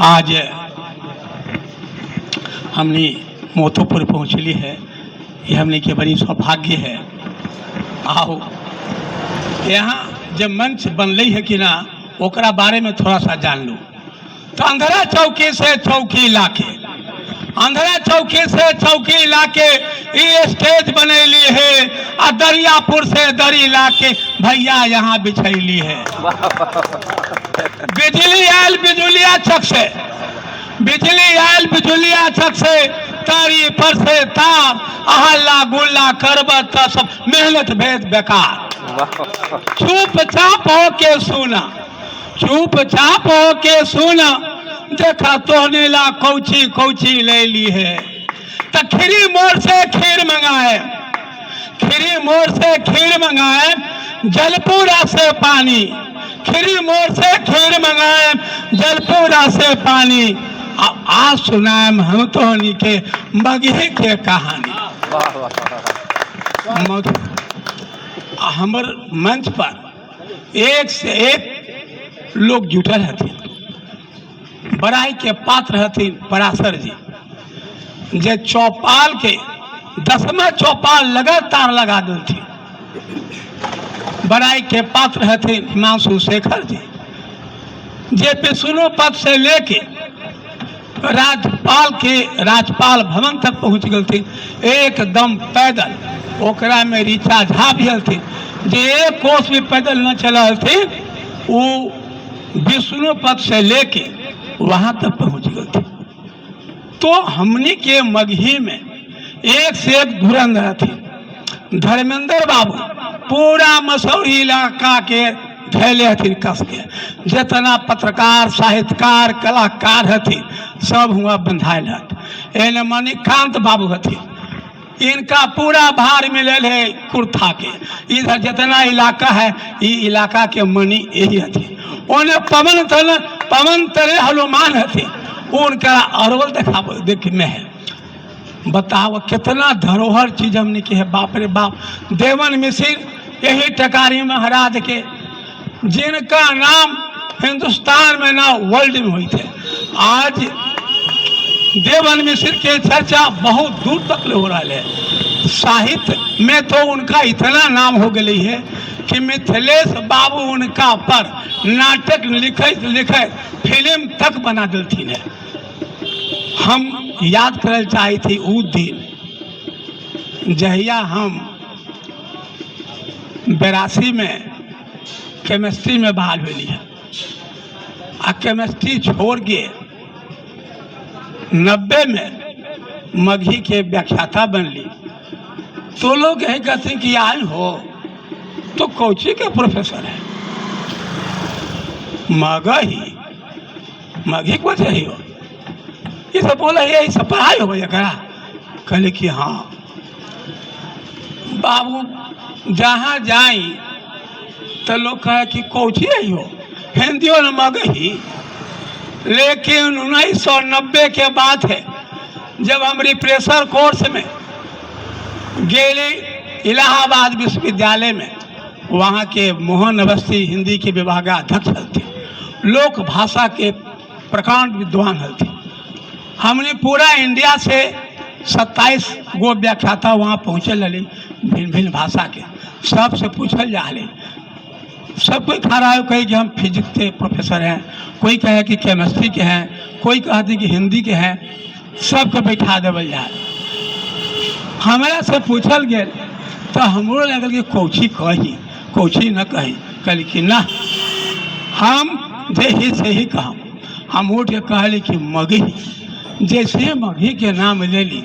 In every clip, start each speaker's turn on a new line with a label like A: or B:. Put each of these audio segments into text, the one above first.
A: आज हमने मोथूपुर पहुँचली है, ये हमने के बड़ी सौभाग्य है। आओ यहाँ जब मंच बनल है कि ना, ओकरा बारे में थोड़ा सा जान लू। तो अंधेरा चौकी से चौकी लाके, अंधेरा चौकी से चौकी लाके ये स्टेज बनैली है, आ दरियापुर से दरी लाके भैया यहाँ बिछैली है। बिजली आयल बिजुलिया चक से, बिजली आयल बिजुलिया चक से, तारी पर से तार, अहल्ला गुल्ला करबत त सब मेहनत भेद बेकार। चुपचाप होके सुना, चुपचाप होके सुना, देखा तोहने ला कौची कौची ले ली है। त खीरी मोड़ से खीर मंगाए, खीरी मोड़ से खीर मंगाए, जलपुरा से पानी, खीरी मोड़ से खीर मंगाए, जलपुरा से पानी। आज सुनाएम हम तोहनी के मगही के कहानी। हमर मंच पर एक से एक लोग जुटल हथिन। बड़ाई के पात्र हथिन पराशर जी, जे चौपाल के 10वां चौपाल लगातार लगा देलथिन। बड़ाई के पात्र हथिन हिमांशु शेखर जी, जे विष्णु पद से लेके राज्यपाल के राज्यपाल भवन तक पहुँच गेलथिन एकदम पैदल। ओकरा में ऋचा झा भी हलथिन, जे एक कोस भी पैदल न चल हलथिन, वो विष्णु पद से लेके वहाँ तक पहुँच गेलथिन। तो हमनी के मगही में एक से एक धुरंधर हथिन। धर्मेंद्र बाबू पूरा मसौरी इलाका के धैले हथिन कस के, जितना पत्रकार साहित्यकार कलाकार हथिन सब हुआ बंधायल हथ। एने मणिकांत बाबू हथिन, इनका पूरा भार मिलल है कुर्था के। इधर जितना इलाका है ये इलाका के मणि यही हथिन। ओने पवन तन पवन तरे हनुमान हथिन, उनका अरवल देखा देख में है। बताओ कितना धरोहर चीज हमने के है, बाप रे बाप। देवन मिश्र यही टकारी महाराज के, जिनका नाम हिंदुस्तान में ना वर्ल्ड में हुई थे। आज देवन मिश्र के चर्चा बहुत दूर तक ले हो रहा है। साहित्य में तो उनका इतना नाम हो गई है कि मिथिलेश बाबू उनका पर नाटक लिखत लिखत फिल्म तक बना दिलथिन है। हम याद करे चाहे थी उ दिन जहिया हम 82 में केमिस्ट्री में बहाल हुई है, आ केमिस्ट्री छोड़ के 90 में मगही के व्याख्याता बनली। तो लोग यही कहते हैं कि आए हो तो कौची के प्रोफेसर है, मगही मगही को चाहिए हो, ये सब बोला ये सब पढ़ाई हो एकरा। कहले कि हाँ बाबू, जहाँ जाई तो लोग कहे कि कौची आई हो, हिंदियों न मगही। लेकिन 1990 के बाद है जब हम रिफ्रेशर कोर्स में गेली इलाहाबाद विश्वविद्यालय में, वहाँ के मोहन अवस्थी हिंदी के विभागाध्यक्ष हलथिन, लोक भाषा के प्रकांड विद्वान हलथिन। हमने पूरा इंडिया से 27 गो व्याख्याता वहाँ पहुँचे रही भिन्न भिन्न भाषा के, सबसे पूछल जा रही। सब कोई खड़ा है, कहे कि हम फिजिक्स के प्रोफेसर हैं, कोई कहे कि केमिस्ट्री के हैं, कोई कहते कि हिंदी के हैं, सबके बैठा देवल जाए। हमरा से पूछल गेल तो हमरो लगल कि कौची कही कौची न कही। कहली कि ना, हम जे ही से ही कहम। हम उठ के कहली कि मगही, जैसे मगही के नाम ले ली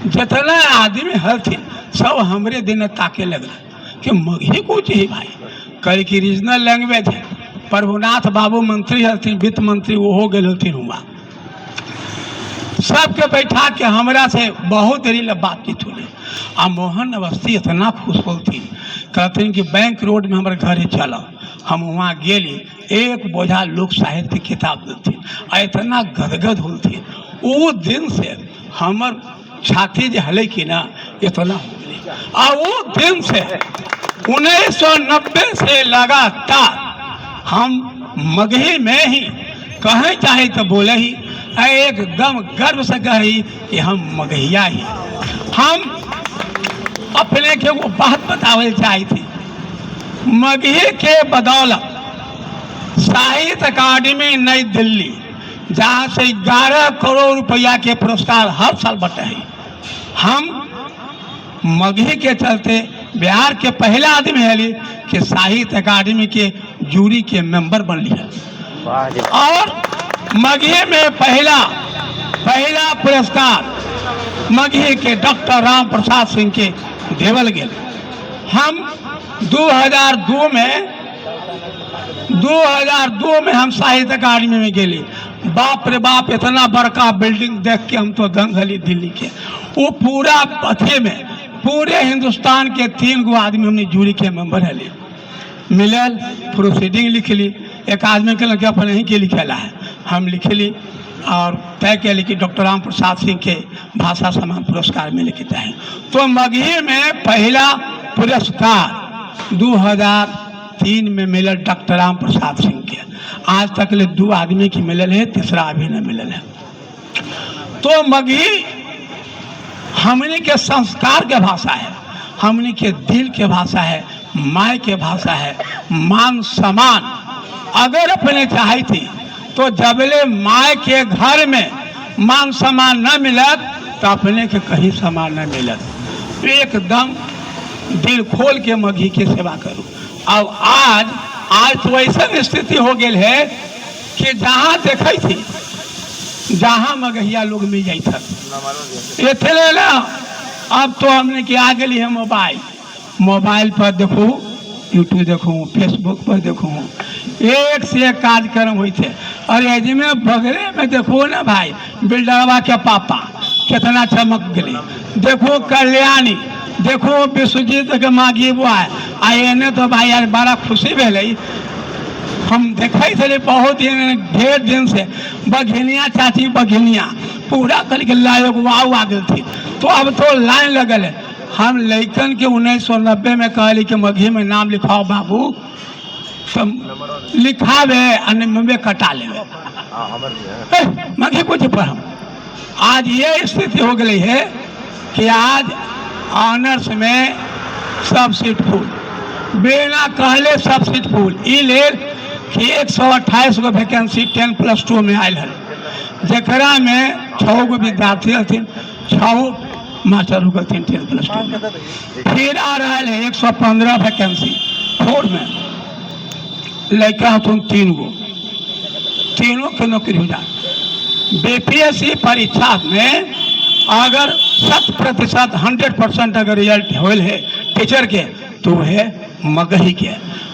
A: जितना आदमी हलथिन सब हमरे दिन ताके लगल कि मगही कौची है भाई। कहली कि रीजनल लैंग्वेज है। प्रभुनाथ बाबू मंत्री हलथिन, वित्त मंत्री, वो हो गए हलथिन। हुआ सबके बैठा के हमरा से बहुत देरी ले बातचीत होले। आ मोहन अवस्थी इतना खुश होलथिन, कहथिन कि बैंक रोड में हमारे घरे चलो। हम वहाँ गेली, एक बोझा लोक साहित्य के किताब देलथिन आ इतना गदगद होलथिन। वो दिन से हमर छाती जे हले कि ना इतना हो गई। आ वो दिन से 1990 से लगातार हम मगही में ही कहे चाहे तो बोले ही, एकदम गर्व से कही कि हम मगहिया ही। हम अपने के वो बात बतावल चाहे थी, मगही के बदौलत साहित्य अकादमी नई दिल्ली, जहाँ से 11 करोड़ रुपया के पुरस्कार हर साल बटे है, हम मगही के चलते बिहार के पहला आदमी है कि साहित्य अकादमी के जूरी के मेंबर बन लिया। और मगही में पहला पहला पुरस्कार मगही के डॉक्टर राम प्रसाद सिंह के देवल गेल। हम 2002 में हम साहित्य अकादमी में गेली। बाप रे बाप, इतना बड़का बिल्डिंग देख के हम तो दंग हली दिल्ली के। वो पूरा अथी में पूरे हिंदुस्तान के 3 गो आदमी हमने जूरी के मेंबर हली। मिलल प्रोसीडिंग लिखली, एक आदमी के लगे अपन ही के लिखेला है, हम लिखली और तय कैली कि डॉक्टर राम प्रसाद सिंह के भाषा सम्मान पुरस्कार मिले के चाहे। तो मगही में पहला पुरस्कार 2003 में मिलल डॉक्टर राम प्रसाद सिंह के। आज तक ले 2 आदमी की मिलल है, तीसरा अभी न मिलल है। तो मगही हमने के संस्कार के भाषा है, हमने के दिल के भाषा है, माय के भाषा है, मान सम्मान अगर अपने चाहे थी तो जबले माय के घर में मान सम्मान न मिलत तो अपने के कहीं सम्मान न मिलत। एकदम दिल खोल के मगही के सेवा करूँ। अब आज आज तो ऐसा स्थिति हो गई है कि जहाँ देखी थी जहाँ मगहिया लोग मिल जाए इतने ना। अब तो हमने कि आ गई है मोबाइल, मोबाइल पर देखो, यूट्यूब देखो, फेसबुक पर देखो, एक से एक कार्यक्रम हुई थे। और एज में बगले में देखो ना भाई, बिल्डरवा के पापा कितना चमक गए, देखो कल्याणी, देखो विश्वजीत के मागी बुआ आ एने तो भाई यार बड़ा खुशी भेलै। हम देखे थे बहुत दिन, ढेर दिन से बघिनिया चाची बघिनिया पूरा करके लायक वाव आ गई थी। तो अब तो लाइन लगल है। हम लैकन के 1990 में कहली कि मगही में नाम लिखाओ बाबू, तो लिखावे अन्य कटा ले मगही कुछ पर हम। आज ये स्थिति हो गई है कि आज ऑनर्स में सब सीट फुल, बिना कहले सब सीट फुल। ई लेल कि 128 गो वैकेंसी 10+2 में आयल है, जकरा में 6 गो विद्यार्थी हथिन, 6 मास्टर हो गए 10+2 में। फिर आ रहा है 115 वैकेंसी 4 में, लड़का हथुन 3 गो, तीनों के नौकरी हो जाए। बीपीएससी परीक्षा में अगर 100% 100% अगर रिजल्ट होल है टीचर के तो है मगही के।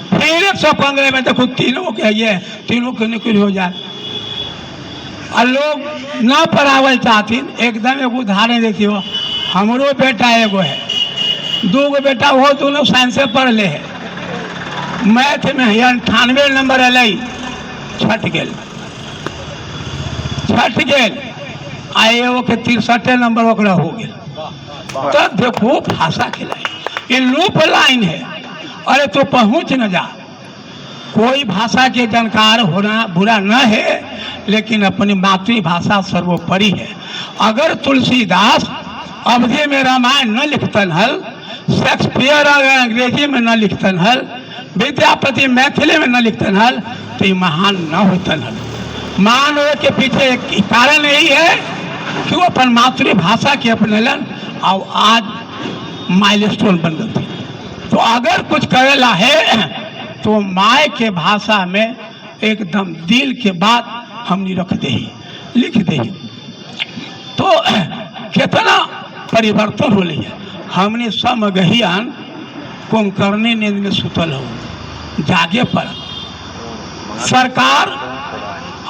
A: फिर 115 में देखो तीनों के ये तीनों के नौकरी हो जाए। और लोग ना पढ़ावल चाहथिन। एकदम एगो उदाहरण देखियो, हमरो बेटा एगो है, 2 गो बेटा वो दोनों साइंसे पढ़ ले है, मैथ में 98 नंबर अलै, छट गेल, छट गेल, आ एगो के 63 नंबर ओकरा हो गेल। तो देखो भाषा के लाइन, ये लूप लाइन है। अरे तो पहुंच न जा, कोई भाषा के जानकार होना बुरा न है, लेकिन अपनी मातृभाषा सर्वोपरि है। अगर तुलसीदास अवधि में रामायण न लिखतन हल, शेक्सपियर अगर अंग्रेजी में न लिखतन हल, विद्यापति मैथिली में न लिखतन हल, तो ये महान न होतन हल। महान होने के पीछे एक कारण यही है कि वो अपन मातृभाषा के अपनेलन और आज माइलस्टोन बन गए। तो अगर कुछ करेला है तो माए के भाषा में एकदम दिल के बात हमने रख दे, लिख दे। तो कितना परिवर्तन हो रही है। हमने सब मगहियान कुंभकर्णी नींद में सुतल हो, जागे पर सरकार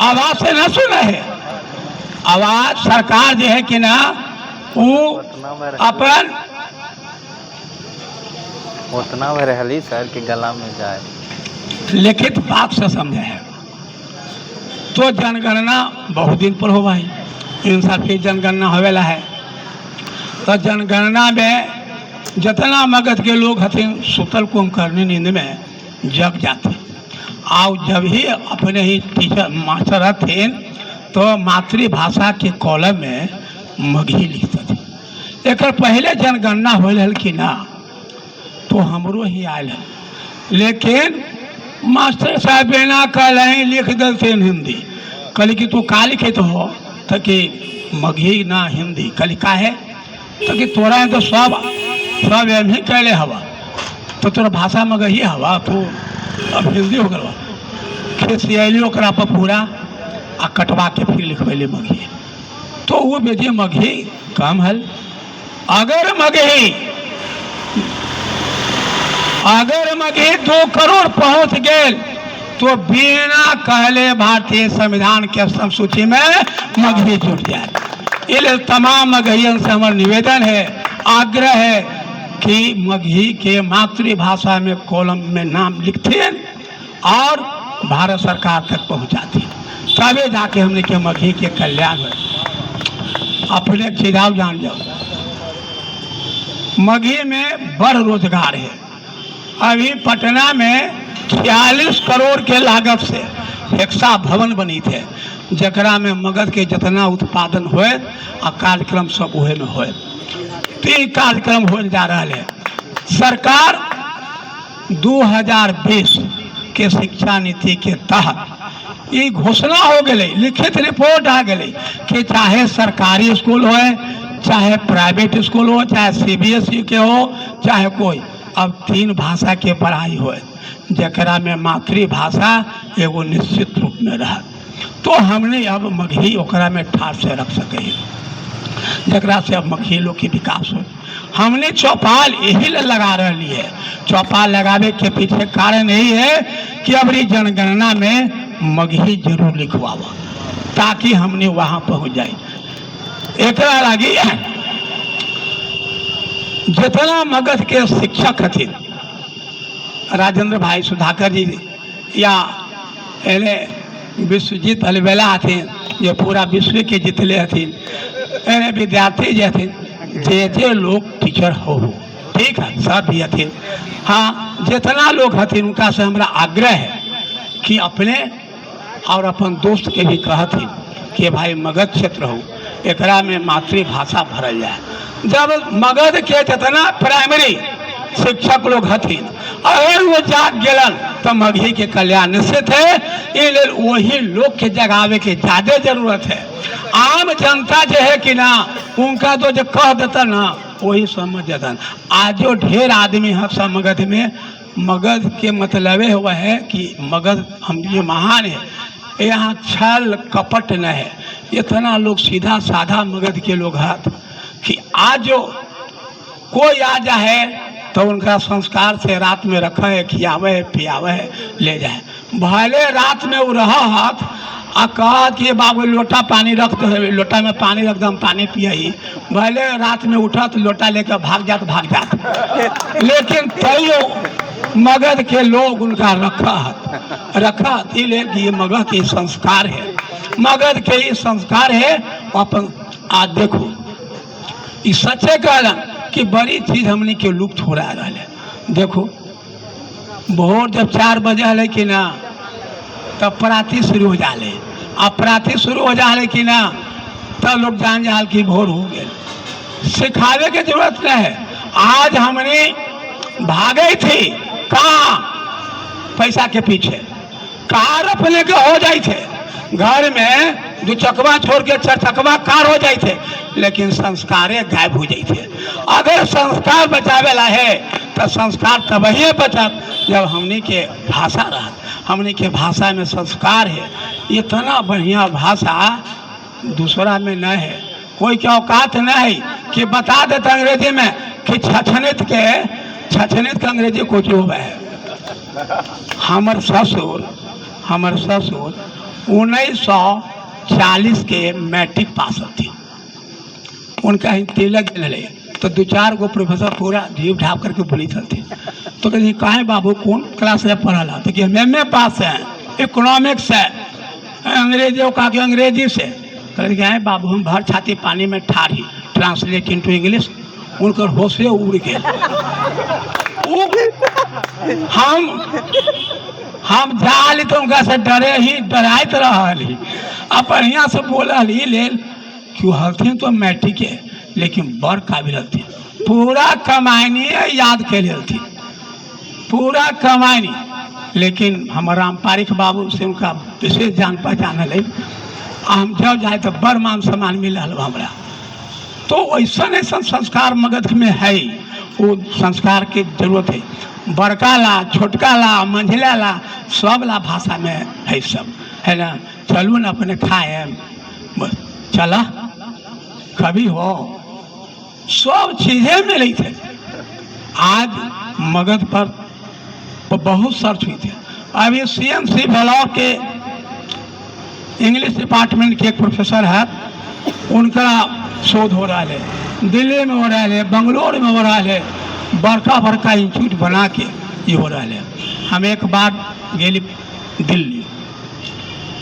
A: आवाज से न सुने है। आवाज सरकार जो है कि ना वो अपन
B: उतना में रहली सर के गला में जाए
A: लिखित बात से समझे है। तो जनगणना बहुत दिन पर हो भाई, इंसाफी जनगणना होवेला है। तो जनगणना में जितना मगध के लोग हथिन सुतल कुंभकर्णी नींद में जग जाते। आउ जब ही अपने ही टीचर मास्टर हथिन तो मातृभाषा के कॉलम में मगही लिखते थे। एक पहले जनगणना होल हल कि ना, तो हमरो ही आयल हल, लेकिन मास्टर साहब बिना कहले ही लिख देलथिन हिंदी। कहली कि तू का लिखित हो? तो कि मगही ना हिंदी। कहली काहे? तो कि तोरा तो सब सब एम ही कैले हवा, तो तोरा भाषा मगही हवा, तू अब हिंदी हो गल। खेसियली ओकरा पर पूरा आ कटवा के फिर लिखबैली मगही। तो वो बेटी मगही कम हल। अगर मगही 2 करोड़ पहुंच गए तो बिना कहले भारतीय संविधान के अष्टम सूची में मगही जुट जाए। इसलिए तमाम मगहियन से हमारा निवेदन है, आग्रह है कि मगही के मातृभाषा में कॉलम में नाम लिखते और भारत सरकार तक पहुंचाते, तबे जाके हमने के मगही के कल्याण हो। अपने चीजाव जान जाओ, मगही में बड़ रोजगार है। अभी पटना में 46 करोड़ के लागत से हेक्सा भवन बनी थे, जकरा में मगध के जितना उत्पादन होए आ कार्यक्रम सब उहे में होए। तो कार्यक्रम हो जा रहा है। सरकार 2020 के शिक्षा नीति के तहत ये घोषणा हो गई, लिखित रिपोर्ट आ गई कि चाहे सरकारी स्कूल हो, चाहे प्राइवेट स्कूल हो, चाहे सीबीएसई के हो, चाहे कोई, अब 3 भाषा के पढ़ाई हो, जकरा में मातृभाषा एगो निश्चित रूप में रह। तो हमने अब मगही ओकरा में ठाठ से रख सके, जकरा से अब मगही लोग के विकास हो। हमने चौपाल यही लगा रही है। चौपाल लगावे के पीछे कारण यही है कि अब जनगणना में मगही जरूर लिखवावा, ताकि हमने वहाँ पहुँच जाए। एकरा लागी जितना मगध के शिक्षक हथिन, राजेंद्र भाई सुधाकर जी या एने विश्वजीत अलबेला हथिन, जे पूरा विश्व के जितले हथिन, एने विद्यार्थी जे हथिन, जे जे लोग टीचर हो, ठीक है, सब भी हथिन। हाँ, जितना लोग हथिन उनका से हमारा आग्रह है कि अपने और अपन दोस्त के भी कहथिन कि भाई मगध क्षेत्र हो, एकरा में मातृभाषा भरल जाए। जब मगध के जितना प्राइमरी शिक्षक लोग हथिन अगर वो जाग गेलन तो मगही के कल्याण निश्चित है। ये वही लोग के जगावे के ज्यादा जरूरत है। आम जनता जो है कि ना, उनका तो जो कह देता ना वही समझ जाता। आज जो ढेर आदमी है सब मगध में, मगध के मतलब हुआ है कि मगध हम ये महान है, यहाँ छल कपट न है। इतना लोग सीधा साधा मगध के लोग हाथ कि आज जो कोई आ जाए तो उनका संस्कार से रात में रखे है, खियावे है, पियावे है, ले जाए। भले रात में वो रहा हाथ आ कहा कि बाबू लोटा पानी रख दो, लोटा में पानी रख दो, हम पानी पियही। भले रात में उठा तो लोटा लेकर भाग जात भाग जात, लेकिन तैयो मगध के लोग उनका रखा हाथ रखा। ये मगध के संस्कार है, मगध के ये संस्कार है। अपन आज देखो ये सच्चे कहलन कि बड़ी चीज हमने के लुप्त हो रहा है। देखो भोर जब 4 बजे हले कि ना, तब प्राती शुरू हो जाले। अब प्राती शुरू हो जाले कि ना, तब लोग जान जाल कि भोर हो गए। सिखावे के जरूरत नहीं है। आज हमने भागे थी कहाँ पैसा के पीछे, कार अपने के हो जाए थे, घर में 2 चकवा छोड़ के 4 चकवा कार हो जाए थे, लेकिन संस्कारे गायब हो जाए थे। अगर संस्कार बचावेला है तो संस्कार तब ही बचत जब हमने के भाषा रहा, हमने के भाषा में संस्कार है। इतना बढ़िया भाषा दूसरा में न है। कोई के औकात नहीं कि बता देता अंग्रेजी में कि छछनित के अंग्रेजी कुछ हुआ है। हमर ससुर 1940 के मैट्रिक पास हथिन। उनका ही तिलक रहे तो 2-4 गो प्रोफेसर पूरा ढीप ढाप करके बोली हथिन। तो कहते काहे बाबू कौन क्लास में पढ़ल है? तो कि हम एम ए पास है, इकोनॉमिक्स है, अंग्रेजी कहा कि अंग्रेजी से। कहते कि बाबू हम भर छाती पानी में ठाढ़ी, ट्रांसलेट इनटू इंग्लिश। उनकर होशे उड़ गए। हम जाली तो उनका से डरे ही डराइत रहली, आ बढ़िया से बोलल ही लेल कि हलथिन तो मैट्रिक के, लेकिन बड़ काबिल हलथिन, पूरा कमाइनी याद के हलथिन, पूरा कमाइनी। लेकिन हमर राम पारिख बाबू से उनका विशेष जान पहचान हलै, हम जब जाए तो बड़ मान सम्मान मिलल हमरा। तो ऐसा ऐसा संस्कार मगध में है, वो संस्कार के जरूरत है। बड़का ला, छोटका ला, मंझला ला, सब ला भाषा में है सब, है ना। चलू ना अपने खाए, बस चला कभी हो, सब चीज़ें मिली थे। आज मगध पर बहुत सर्च हुई थी। अभी CMC Vellore के इंग्लिश डिपार्टमेंट के एक प्रोफेसर है, उनका शोध हो रहा है, दिल्ली में हो रहा है, बंगलोर में हो रहा है, बड़का बड़का इंस्टीट्यूट बना के ये हो रहा है। हम एक बार गेली दिल्ली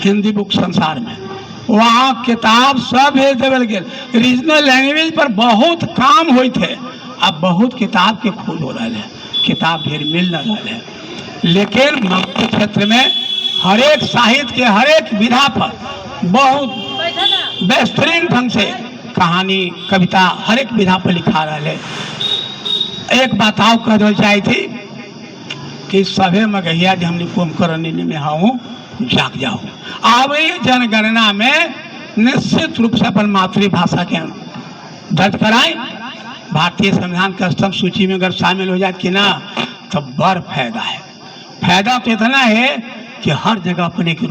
A: हिंदी बुक संसार में, वहाँ किताब सब भेज देवल गेल, रीजनल लैंग्वेज पर बहुत काम होते है। अब बहुत किताब के खोज हो रहा है, किताब ढेर मिल न रहा है, लेकिन मगध क्षेत्र में हरेक साहित्य के हरेक विधा पर बहुत बेहतरीन ढंग से कहानी, कविता हरेक विधा पर लिखा रहा है। एक बात और कह दो चाहे थी कि सभे मगहिया जो हमने कुंभकर्णी में हूँ जाग जाओ। अब जनगणना में निश्चित रूप से अपन मातृभाषा के दर्ज कराएं। भारतीय संविधान के अष्टम सूची में अगर शामिल हो जाए कि ना, तो बड़ फायदा है। फायदा तो इतना है कि हर जगह अपने के